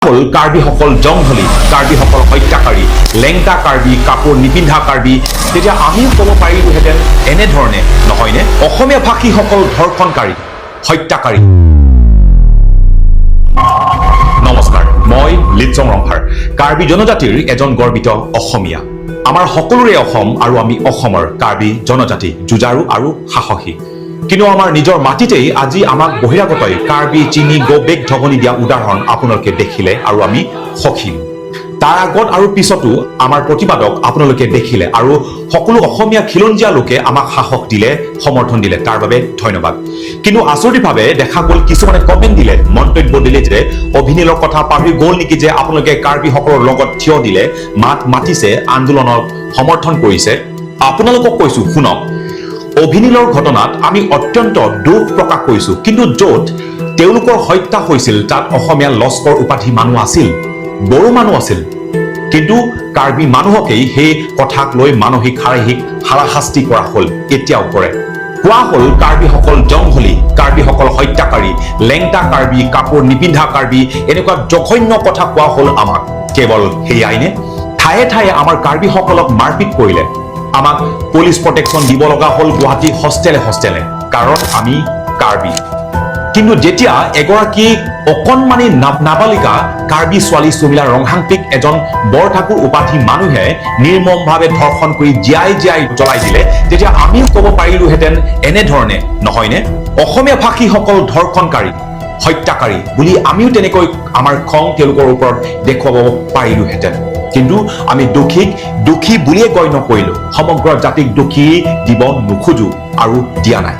হ'ল কাৰ্বিসকল জংঘলী, কাৰ্বিসকল হত্যাকাৰী, লেংটা কাৰ্বি, কাপোৰ নিপিন্ধা কাৰ্বি, তেতিয়া আমিও ক'ব পাৰিলোহেঁতেন এনেধৰণে, নহয়নে? অসমীয়া ভাষীসকল ধৰ্ষণকাৰী, হত্যাকাৰী। নমস্কাৰ, মই লিটচং ৰংফাৰ, কাৰ্বি জনজাতিৰ এজন গৰ্বিত অসমীয়া। আমাৰ সকলোৰে অসম আৰু আমি অসমৰ কাৰ্বি জনজাতি যুঁজাৰু আৰু সাহসী। কিন্তু আমাৰ নিজৰ মাটিতেই আজি আমাক বহিৰাগতই কাৰ্বি চিনি গবেক ধ্বনি দিয়া উদাহৰণ আপোনালোকে দেখিলে আৰু আমি সখিলো। তাৰ আগত আৰু পিছতো আমাৰ প্ৰতিবাদক আপোনালোকে দেখিলে আৰু সকলো অসমীয়া খিলঞ্জীয়া লোকে আমাক সাহস দিলে, সমৰ্থন দিলে, তাৰ বাবে ধন্যবাদ। কিন্তু আচৰিতভাৱে দেখা গ'ল, কিছুমানে কমেণ্ট দিলে, মন্তব্য দিলে যে অভিনীলৰ কথা পাহৰি গ'ল নেকি যে আপোনালোকে কাৰ্বিসকলৰ লগত থিয় দিলে, মাত মাতিছে, আন্দোলনক সমৰ্থন কৰিছে। আপোনালোকক কৈছো, শুনক, অভিনীলৰ ঘটনাত আমি অত্যন্ত দুখ প্ৰকাশ কৰিছো। কিন্তু য'ত তেওঁলোকৰ হত্যা হৈছিল, তাত অসমীয়া লস্কৰ উপাধি মানুহ আছিল, বড়ো মানুহ আছিল। কিন্তু কাৰ্বি মানুহকেই সেই কথাক লৈ মানসিক, শাৰীৰিক হাৰাশাস্তি কৰা হ'ল, এতিয়াও কৰে। কোৱা হ'ল কাৰ্বিসকল জংঘলী, কাৰ্বিসকল হত্যাকাৰী, লেংটা কাৰ্বি, কাপোৰ নিপিন্ধা কাৰ্বি, এনেকুৱা জঘন্য কথা কোৱা হ'ল আমাক। কেৱল সেয়াই নে? ঠায়ে ঠায়ে আমাৰ কাৰ্বিসকলক মাৰপিট কৰিলে। আমাক পুলিচ প্ৰটেকশ্যন দিব লগা হ'ল গুৱাহাটী হোষ্টেলে হোষ্টেলে, কাৰণ আমি কাৰ্বি। কিন্তু যেতিয়া এগৰাকী অকণমানি নাবালিকা কাৰ্বি ছোৱালী সুমিলা ৰংহাংপিক এজন বৰঠাকুৰ উপাধি মানুহে নিৰ্মমভাৱে ধৰ্ষণ কৰি জীয়াই জীয়াই জ্বলাই দিলে, তেতিয়া আমিও ক'ব পাৰিলোহেঁতেন এনেধৰণে, নহয়নে? অসমীয়া ভাষীসকল ধৰ্ষণকাৰী, হত্যাকাৰী বুলি আমিও তেনেকৈ আমাৰ খং তেওঁলোকৰ ওপৰত দেখুৱাব পাৰিলোহেঁতেন। কিন্তু আমি দোষীক দোষী বুলিয়ে গণ্য কৰিলো। সমগ্ৰ জাতিক দোষী দিব নোখোজো আৰু দিয়া নাই।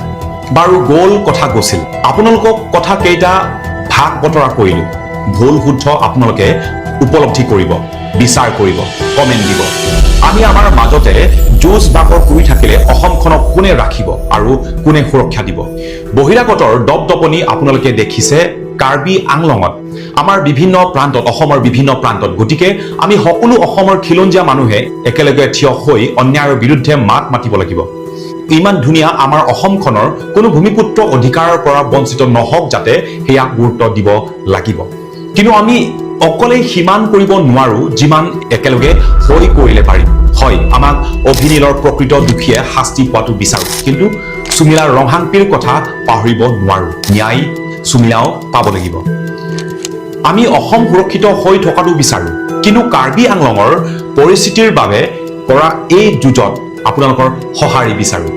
বাৰু, গ'ল কথা গৈছিল। আপোনালোকক কথা কেইটা ভাগ বতৰা কৰিলো। ভুল শুদ্ধ আপোনালোকে উপলব্ধি কৰিব, বিচাৰ কৰিব, কমেণ্ট দিব। আমি আমাৰ মাজতে যুঁজ বাগৰ কৰি থাকিলে অসমখনক কোনে ৰাখিব আৰু কোনে সুৰক্ষা দিব? বহিৰাগতৰ দপদপনি আপোনালোকে দেখিছে কাৰ্বি আংলঙত, আমাৰ বিভিন্ন প্ৰান্তত, অসমৰ বিভিন্ন প্ৰান্তত। গতিকে আমি সকলো অসমৰ খিলঞ্জীয়া মানুহে একেলগে থিয় হৈ অন্যায়ৰ বিৰুদ্ধে মাত মাতিব লাগিব। ইমান ধুনীয়া আমাৰ অসমখনৰ কোনো ভূমিপুত্ৰ অধিকাৰৰ পৰা বঞ্চিত নহওক যাতে, সেয়া গুৰুত্ব দিব লাগিব। কিন্তু আমি অকলে সিমান কৰিব নোৱাৰো, যিমান একেলগে হৈ কৰিলে পাৰিম। হয়, আমাক অভিনীলৰ প্ৰকৃত দোষীয়ে শাস্তি পোৱাটো বিচাৰো, কিন্তু সুমিলা ৰংহাংপিৰ কথা পাহৰিব নোৱাৰো। ন্যায় সুমিলাও পাব লাগিব। আমি অসম সুৰক্ষিত হৈ থকাটো বিচাৰো, কিন্তু কাৰ্বি আংলঙৰ পৰিস্থিতিৰ বাবে কৰা এই যুঁজত আপোনালোকৰ সঁহাৰি বিচাৰো।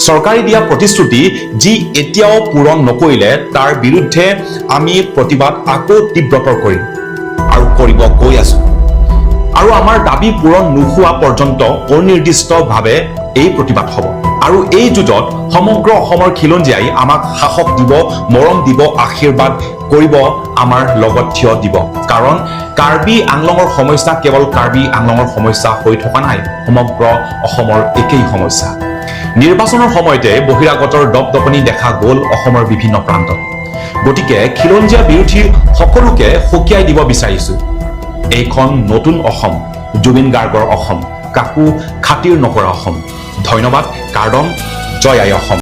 চৰকাৰে দিয়া প্ৰতিশ্ৰুতি যি এতিয়াও পূৰণ নকৰিলে, তাৰ বিৰুদ্ধে আমি প্ৰতিবাদ আকৌ তীব্ৰতৰ কৰিম আৰু কৰিব গৈ আছো। আৰু আমাৰ দাবী পূৰণ নোহোৱা পৰ্যন্ত অনিৰ্দিষ্টভাৱে এই প্ৰতিবাদ হ'ব। আৰু এই যুঁজত সমগ্ৰ অসমৰ খিলঞ্জীয়াই আমাক সাহস দিব, মৰম দিব, আশীৰ্বাদ কৰিব, আমাৰ লগত থিয় দিব। কাৰণ কাৰ্বি আংলঙৰ সমস্যা কেৱল কাৰ্বি আংলঙৰ সমস্যা হৈ থকা নাই, সমগ্ৰ অসমৰ একেই সমস্যা। নিৰ্বাচনৰ সময়তে বহিৰাগতৰ দপদপনি দেখা গ'ল অসমৰ বিভিন্ন প্ৰান্তত। গতিকে খিলঞ্জীয়া বিৰোধী সকলোকে সকীয়াই দিব বিচাৰিছো, এইখন নতুন অসম, জুবিন গাৰ্গৰ অসম, কাকো খাতিৰ নকৰা অসম। ধন্যবাদ। কাৰ্দম। জয় আই অসম।